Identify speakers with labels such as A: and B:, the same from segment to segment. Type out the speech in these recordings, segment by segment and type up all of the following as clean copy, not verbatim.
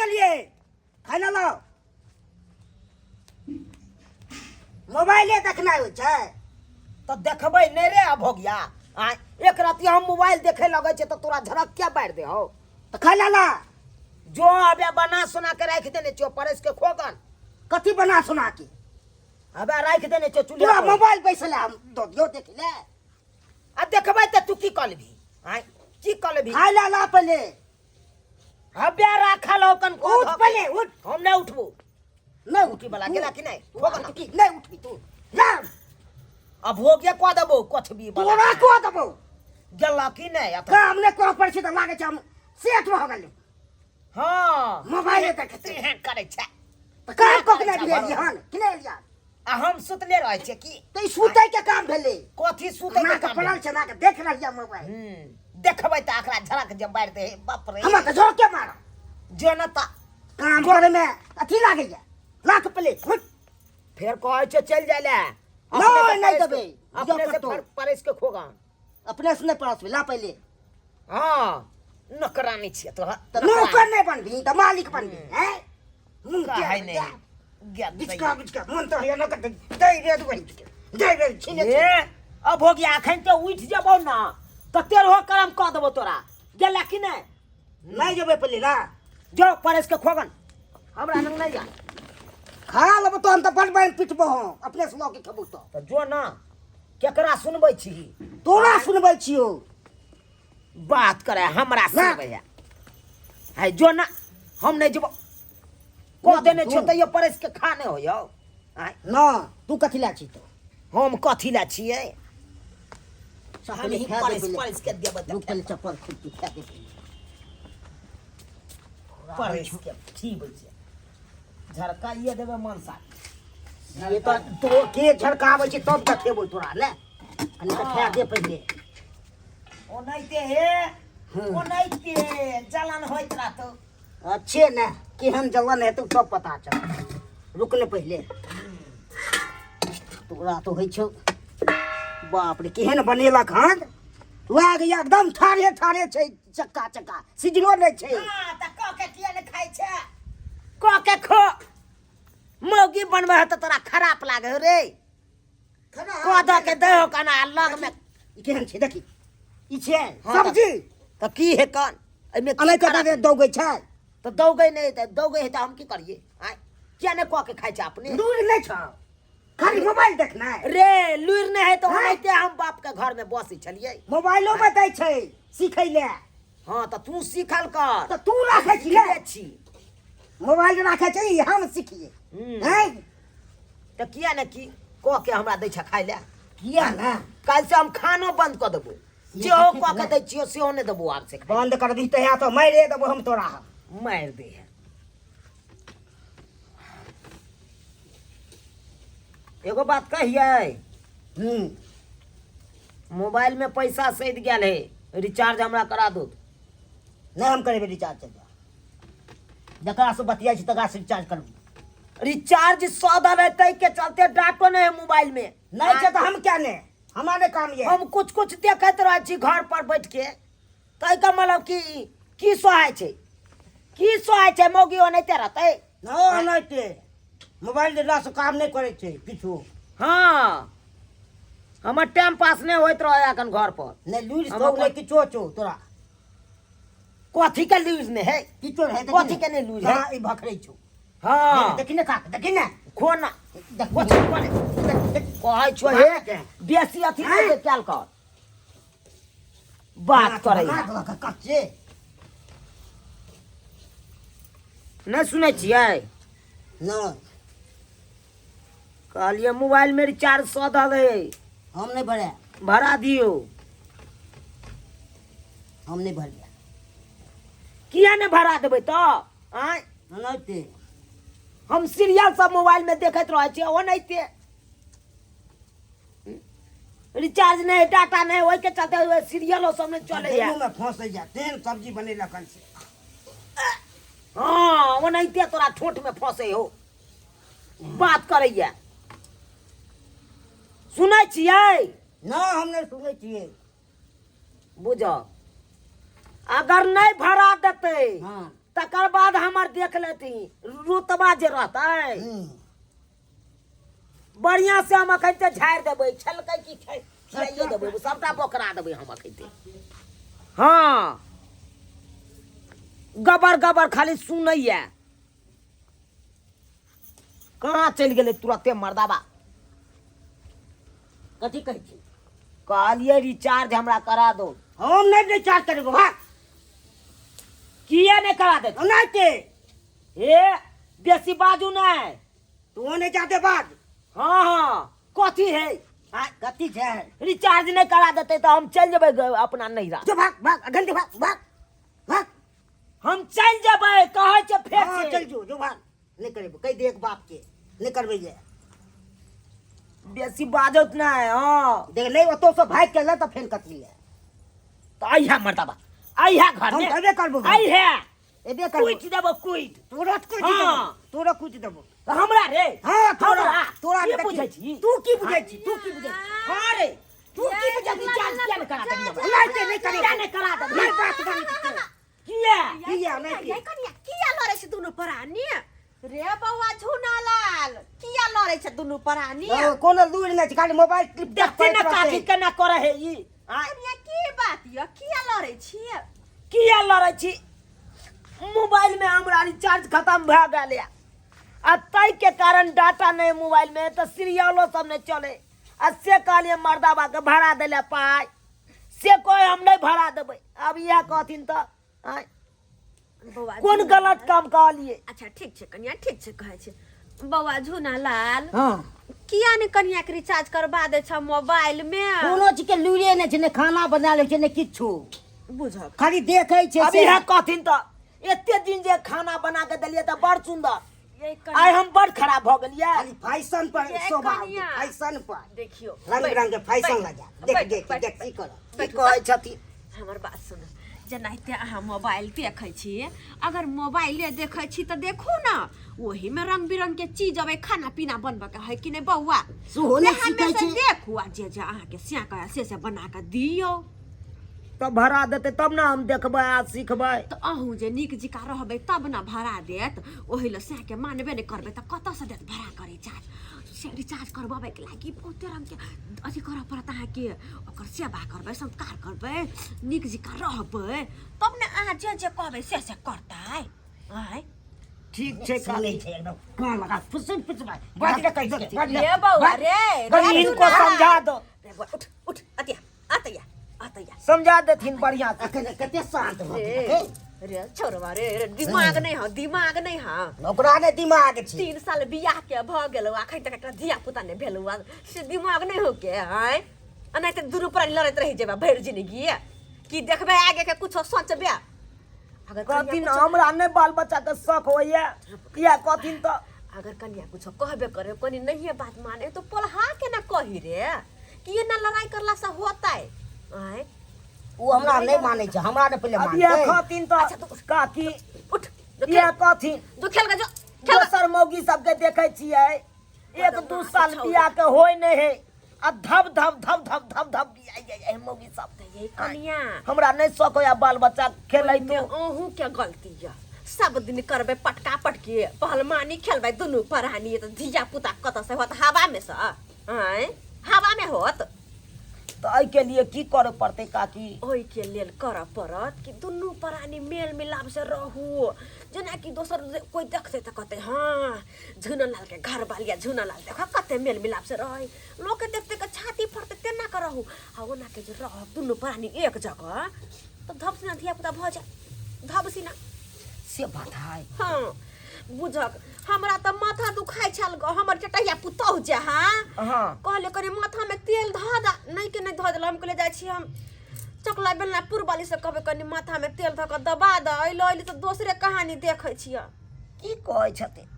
A: गेलिए खाइ लए लाओ। मोबाइले देखनाइ होइ छै।
B: तऽ देखबै नहि रे अभोगिया? आँय, एक रति हम मोबाइल देखे लगै छै तऽ तोरा झड़क क्या बारि दे हौ।
A: तऽ खाइ लए ला।
B: जो अबे बना सोना के राखि देने छियो, परसि के खोगन।
A: कथी बना सोना के?
B: अबे राखि देने छियो चूल्हा
A: तोरा
B: पर।
A: मोबाइल बैसल हम दऽ दियौ देख ले।
B: आ देखबै तऽ तू की कऽ लेबही? आँय, की कऽ लेबही?
A: खाइ लए ला पहिले।
B: हबे राखल हो कन।
A: उठ पहिले, उठ।
B: हम नहि उठबो।
A: नहि
B: उठी वाला गेला कि नहि?
A: हो गेल की नहि उठबी तू? ना।
B: अब हो गया, कह देबो कथबी वाला।
A: तोरा कह देबो।
B: गेला कि नहि? अतः
A: काम नहि करऽ पड़ै छै तऽ लागै छै हम सेठ भऽ गेलहुँ।
B: हाँ।
A: मोबाइले देखै छै।
B: तेहन करै छै।
A: तऽ काम कऽ के
B: करै
A: नहि
B: छै।
A: भेलियै हन कि नहि एलियै?
B: आ हम सुतले रहै छियै की?
A: तऽ ई सुतै के काम भेलै?
B: कथी सुतै के
A: नाक
B: काम
A: पड़ल
B: भेलै?
A: छै, नाक देख रहलियै मोबाइल।
B: देखबै तऽ एकरा झड़क जे मारि दे, बाप रे।
A: हमरा तऽ झोंके मारब।
B: जो न तऽ।
A: काम करे में अथी लागैया। लाख प्लेट हुट।
B: फेर कहै छै चलि जाइ ले।
A: नहि, नहि देबै।
B: अपने से
A: कतौ।
B: परसि के खोगा।
A: अपने से नहि परसबै, ला पहिले।
B: हाँ, नौकरानी छियै तोरा।
A: तऽ नौकर नहि बनबी तऽ मालिक बनबी हैं? मुँह
B: कहै
A: के
B: नहि
A: बिचका बिचका मन तऽ होइया नौकर दै रे दुआरि दै रे छीने।
B: ए अब हो गया, अखन तऽ उठि जेबौ ने तऽ तेरहो करम कऽ देबौ तोरा। गेला कि नहि?
A: नहि जेबै पहिले ला।
B: जो परसि के खोगन, हमरा लग नहि जा।
A: खा लेबो तहन तऽ बड बाइन पिटबो हम। अपने से लऽ के खेबो तऽ।
B: तऽ जो ने, केकरा सुनबै छी?
A: तोरा सुनबै छियौ।
B: बात करे हमरा सुनबै है। है जो ना, हम नहि जेबो। कह देने छियौ तैयो परसि के खा नहि होइयौ? आँय?
A: ना, तू कथी लए छी? तो
B: हम कथी लए छियै?
A: चप्पल
B: हम ही
A: खा दे
B: परसि
A: पहिले।
B: परसि के देबै तऽ
A: रुक पहिले, चप्पल खुद तू खा दे पहिले।
B: परसि के खीबै छै, झरकाइए देबै मनसा।
A: ये तऽ तो के झड़काबै छै तब देखेबो तोरा। ले कनि तऽ खा दे पहिले।
B: ओनाहिते हे। ओनाहिते जलन होइत रहतौ।
A: अच्छे ने, केहन जलन हेतौ सब पता चल। रुक ने पहिले। तोरा तऽ होइ छौ। बाप रे, केहन बनेलक हन! लागैया एकदम ठाढ़े ठाढ़े छै, चक्का चक्का सिजलो नहि छै।
B: हाँ, तऽ कऽ के किया नहि खाइ छै? कऽ के खो। मौगी बनबै है तऽ तोरा खराब लागे हो रे। कऽ दऽ के दै हो कना लग में।
A: ई केहन छै देखी, ई छै
B: हाँ, तऽ-
A: सब्जी।
B: तऽ की हे कन एहिमे की
A: अनाहिते
B: खराब?
A: दे दौगै छै।
B: तऽ दौगै नहि तऽ दौगै है तऽ हम की करियै? आँय, किया नहि कऽ के खाइ छै अपने?
A: दूर नहि छौ खाली मोबाइल देखनाइ।
B: रे लुरि नहि है तऽ
A: आँय?
B: ओनाहिते हम बाप के घर में बसै छलियै।
A: मोबाइलो में दै छै सीखै ले।
B: हाँ, तऽ तू सीखल कर।
A: तऽ तू राखै छी ने?
B: सीखले छी।
A: मोबाइल राखै छै, हम सीखिए। हैं?
B: तऽ किया ने की कऽ के हमरा दै छै खाइ लए?
A: किया ने?
B: काल्हि से हम खानो बंद कऽ देबो। जेहो कऽ के दै छियौ सेहो नहि देबो आब से खाइ।
A: बंद कर दी तऽ तो मारिए देबो हम तोरा।
B: मारि दे है। एगो बात कहियै? मोबाइल में पैसा सधि गेल है, रिचार्ज हमरा करा दो।
A: नहि, हम करेबै रिचार्ज। चल जा, जकरा से बतियाइ छी तकरा से रिचार्ज करबै।
B: रिचार्ज सधल है ताहि के चलते डाटो नहीं है मोबाइल में।
A: नहि छै तऽ हम क्या ने, हमरा नहि काम ये।
B: हम कुछ कुछ देखैत रहै छी घर पर बैठ के, ताहि के मतलब कि की सोहाय छै, की सोहाय छै? मौगी ओनाहिते रहतै?
A: नहि, ओनाहिते मोबाइल देलासँ काम नहि करै छै किछो।
B: हाँ, हमर टाइम पास नहि होइत रहै एखन घर पर।
A: नहि लुरि
B: हम
A: छौ, नहि किछो छौ तोरा।
B: कथी के लुरि नहि है?
A: किछो रहै।
B: कथी के नहि लुरि है?
A: हाँ, ई भखरै छौ।
B: हाँ।
A: देखी ने खा, देखी ने।
B: खो ना।
A: देख।
B: कथी करे कहै छौ हे? बेसी अथी नहि कयल कर, बात करै
A: बना देलक कच्चे।
B: नहि सुनै छियै?
A: नहि।
B: कहलियै मोबाइल में रिचार्ज सधल है।
A: हम नहि भरे।
B: भरा दियौ।
A: हम नहि भरबै।
B: किया नहि भरा देबै तऽ? आँय?
A: ओनाहिते।
B: हम सीरियल सब मोबाइल में देखैत रहै छियै ओनाहिते। रिचार्ज नहि, डाटा नहि, ओहिके चलते सीरियलो सब नहि चलैया।
A: मुँहमे फँसै जा तेहन सब्जी बनेलक हन से।
B: हाँ, ओनाहिते तोरा ठोंठ में फंसे हो। बात करैया, सुनै छियै?
A: नहि, हम नहि सुनै छियै।
B: बुझ, अगर नहि भरा देतै, तकर बाद हमर देख लेती रुतबा जे रहतै बढ़िया से हम अखन ते झाड़ि देबै खेलकै की खिलाइए देबै सबटा बोकरा देबै हम अखन ते। हाँ, गबर गबर खाली सुनैया। कहाँ चलि गेलै तुरते मर्दाबा?
A: कथी कहै छी?
B: कहलियै रिचार्ज हमरा करा दो।
A: हम नहि रिचार्ज करेबो। भाग।
B: किया नहि करा देत?
A: नहि के
B: हे, बेसी बाजू नहि।
A: तू नहि जाते बाज।
B: हाँ हाँ, कथी है?
A: हाँ, कथी छै?
B: रिचार्ज नहि करा देतै तऽ हम चलि जेबै अपना नैहरा।
A: जो भाग भाग, अखन भाग भाग भाग।
B: हम चलि जेबै कहै छै फेर
A: हाँ,
B: से।
A: चल जो, जो भाग। नहि करेबो, कहि दे एक बाप के नहि करबै जे।
B: बेसी बाजत नहि। हाँ
A: देख नहि, ओतौ से भागि के तऽ फेर कथी है?
B: तऽ अइहे मर्दाबा, अइहे घर
A: हम
B: में।
A: एबे करबो।
B: अइहे।
A: एबे करबो।
B: कुटि देबो कुटि।
A: तोरा कुटि
B: हाँ।
A: देबो, तोरा कुटि देबो।
B: हमरा रे?
A: हाँ, तोरा।
B: हमरा?
A: तोरा
B: की
A: देखी।
B: बुझै छी?
A: तू की बुझै छी? तू की बुझै छी?
B: हाँ रे,
A: तू की बुझै छी?
B: रिचार्ज किया नहि करा देबही हमरा?
A: नहि ते नहि करेबो।
B: किया नहि करा देबही?
A: नहि बात मानै छी तू।
B: किया?
A: किया नहि
C: ये कनिया, किया लड़ै छै दुनू प्राणी रे? बौआ झुना लाल, किया लड़ै छै दुनू प्राणी?
A: ओ, कोनो लूरि नहि छै, खाली मोबाइल टिप
B: देखते ने काकी केना करे है ई। आँय,
C: कनिया, की बात यऽ? किया लड़ै छियै?
B: किया लड़ै छी? मोबाइल में हमरा रिचार्ज खत्म भए गेल या आ ताहि के कारण डाटा नहि मोबाइल में, तऽ सीरियलो सब नहि चले। आ से कहलियै मर्दाबा के भरा देले पाइ, से कोई हम नहि भरा देबै। आब इएह कहथिन तऽ आँय,
C: बौआ
B: कोन
C: झुना
B: गलत
C: लाल।
B: काम कहलियै?
C: अच्छा ठीक छै कनिया, ठीक छै। कहै छै बौआ झुना लाल,
A: हाँ,
C: किया ने कनिया के रिचार्ज करबा दै छ मोबाइल में?
A: कोनो चीज के लूरे नहि छै, ने खाना बना लै छै ने किछु।
C: बुझक
A: खाली देखै छै
B: अब
A: से।
B: इएह कहथिन तऽ एते दिन जे खाना बना के देलियै तऽ बड़ सुंदर,
C: ये कनिया,
B: आइ हम बड़ खराब भऽ गेलियै।
A: खाली फैशन पर
C: ये
A: शोभा,
C: कनिया।
A: फैशन पर
C: देखियो,
A: रंग
C: बैठ,
A: बिरंग के फैशन
C: बैठ,
A: लगा देख
C: बैठ,
A: देख
C: बैठ,
A: देख की करब।
B: की
C: बैठू।
B: कहै छथिन?
C: हमर बात सुनू, जेनाहिते अहाँ मोबाइल देखै छी, अगर मोबाइले देखै छी तऽ देखू ने, ओहीमे रंग बिरंग के चीज अबै, खाना पीना बनबऽ के है कि नहि बौआ?
A: सेहो नहि
C: वएहमे
A: सीखै
C: से
A: छै।
C: देखू आ जे जे अहाँके स्याक से से बना कऽ दियौ।
B: तब भरा देतै तब ने हम देखबै आ सिखबै।
C: तऽ अहूँ जे नीक जिका रहबै तब ने भरा देत। ओहि लए सएहके मानबे नहि करबै तऽ कतऽसँ देत भरा कऽ रिचार्ज? से रिचार्ज करबाबैके लागि बहुते रङ्गके अथी करऽ पड़त अहाँके। ओकर सेवा करबै, संस्कार करबै, नीक जिका रहबै, तब ने अहाँ जे जे कहबै से से करतै। आँय,
B: ठीक छै।
A: सुनै छै एकदम कान लगा फुसुर फुसुर बाज रे, कहै छै बाज रे।
C: रे बौआ रे, रे
B: कनि हिनको
C: चुना।
B: समझा दो।
C: रे बौआ, उठ उठ, अतिया अतैया अतैया।
B: समझा देथिन बढ़िया से।
A: अखन कते शांत भऽ
C: रे
A: गेल।
C: रे छोड़वा रे, रे दिमाग नहीं हो, दिमाग नहीं हो।
A: ओकरा ने दिमाग छै।
C: 3 साल बियाह के भऽ गेल, अखन तक एकरा धिया पुता नहि भेल, से दिमाग नहीं हो के? आँय, एनाहिते दुनू प्राणी लड़ैत रहि जेबा भरि जिंदगी की? देखबै आगे के कुछो सोचबे अगर कनिया
B: कहथिन
C: कुछो
B: हमरा नहि बाल बच्चा के शौक होइया, किया कहथिन तऽ?
C: अगर कनिया कुछो कहबे करे, कनी नहिए बात माने तो पोल्हा के ना कही रे कि एना लड़ाई करला से होतै? आँय,
A: ओ हमरा नहि मानै छै, हमरा ने पहिले
B: अब इएह
A: मानतै।
B: कहथिन तऽ
C: अच्छा, तू-
B: काकी
C: उठ जो,
B: इएह
C: खेल
B: कहथिन
C: जो, खेल के जो, खेल के।
B: दोसर मौगी सबके देखै छियै, 1-2
C: बदमाश
B: साल
C: छौड़ा।
B: बियाह के होय नहि है आ धब धब धब धब धब धब बियाह जाइ है मौगी सब।
C: तऽ ये कनिया,
B: हमरा नहि शौक होइया बाल बच्चा खेलै।
C: ओहिमे अहूँ के गलती यऽ। सब दिन करबै पटका पटकी, पहलवानी खेलबै दुनू परानी, तऽ धिया पुता कतऽ से होत? हवा में से? आँय, हवा में होत?
B: तऽ एहिके लिए की करऽ पड़तै काकी?
C: ओहिके लेल करऽ पड़त कि दुनू प्राणी मेल मिलाप से रहू, जेनाकि दोसर कोइ देखतै तऽ कहतै, हँ, झुनालाल के घर वाली आ झुनालाल देख कते मेल मिलाप से रहै। लोकके देखते के छाती फटतै, तेना के रहू। आ ओना के जे रहब दुनू प्राणी एक जगह तऽ धपसिना धिया पुता भऽ जाय, धपसिना।
A: से बात है।
C: हाँ, बुझक, हमरा तऽ माथा दुखाइ छल ग। हमर चटैया पुतहु जे हाँ
B: हाँ
C: कहले कनि माथामे तेल धऽ दे, नहि के नहि धऽ देल। हम कहले जाइ छी हम चकला बेलना पुरवाली से कहबै कनि माथामे तेल धऽ कऽ दबा दे। अइलो अइली तऽ दोसरे कहानी देखै छियै।
B: की कहै छथिन?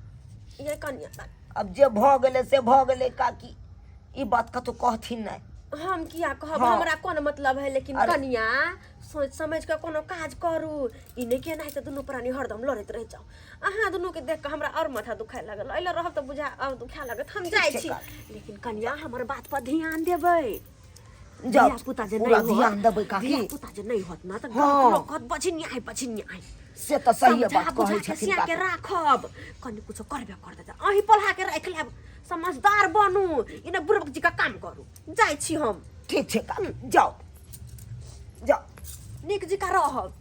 C: ये कनिया,
B: अब जे भऽ गेलै से भऽ गेलै काकी, ई बात कतौ कहथिन नहि।
C: हम किया कहब?
B: हाँ।
C: हमरा कोन मतलब है? लेकिन
B: अरे।
C: कनिया, सोच समझ कऽ कोनो काज करू। ई नहि कि एनाहिते दुनू प्राणी हरदम लड़ैत रहि जाउ। अहाँ दुनूके देख कऽ हमरा आओर माथा दुखाय लागल। अइला रहब तऽ बुझा आओर दुखाय लागत। हम जाइ
B: छै
C: छी।
B: काकी।
C: लेकिन कनिया, हमर बात पर ध्यान देबै।
B: जाउ,
C: धिया पुता जे
B: पूरा
C: नहि होत,
B: ध्यान देबै काकी।
C: धिया पुता जे नहि होत ना तऽ
B: हाँ।
C: लोक कहत बझिनिया है, बझिनिया है।
B: से तऽ सही
C: समझा
B: बात
C: बुझा
B: कहै
C: के
B: छथिन
C: सिया के
B: काकी।
C: राखब, कनि कुछो करबे करते तऽ अहीं पढ़ा के राखि लेब। समझदार बनू, इने बुढ़बक जी का काम करू। जाइ छी हम।
B: ठीक छै काकी, जाउ जाउ।
C: नीक जी का रहब।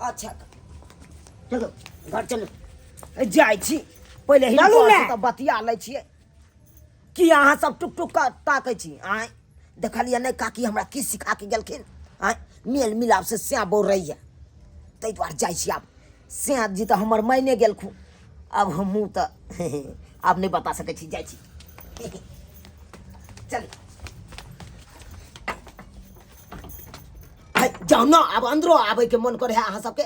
B: अच्छा चलो, घर चलू। जाइ छी पहिले
A: चलू
B: हिनकर
A: ने।
B: से तऽ बतिया लै छियै। की अहाँ सब टुक टुक कऽ ताकै छी? आँय, देखलियै नहि काकी हमरा की सिखा के गेलखिन? आँय, मेल मिलाप से सैं बोल रही है, ताहि दुआरे जाइ छी आब। सैं जी तऽ हमर मायने गेलखुन, आब हमहूँ तऽ आब नहि बता सकै छी। जाइ छी, चल जाउ ने। आब अन्दरो आबैके मन करे है अहाँ सबके।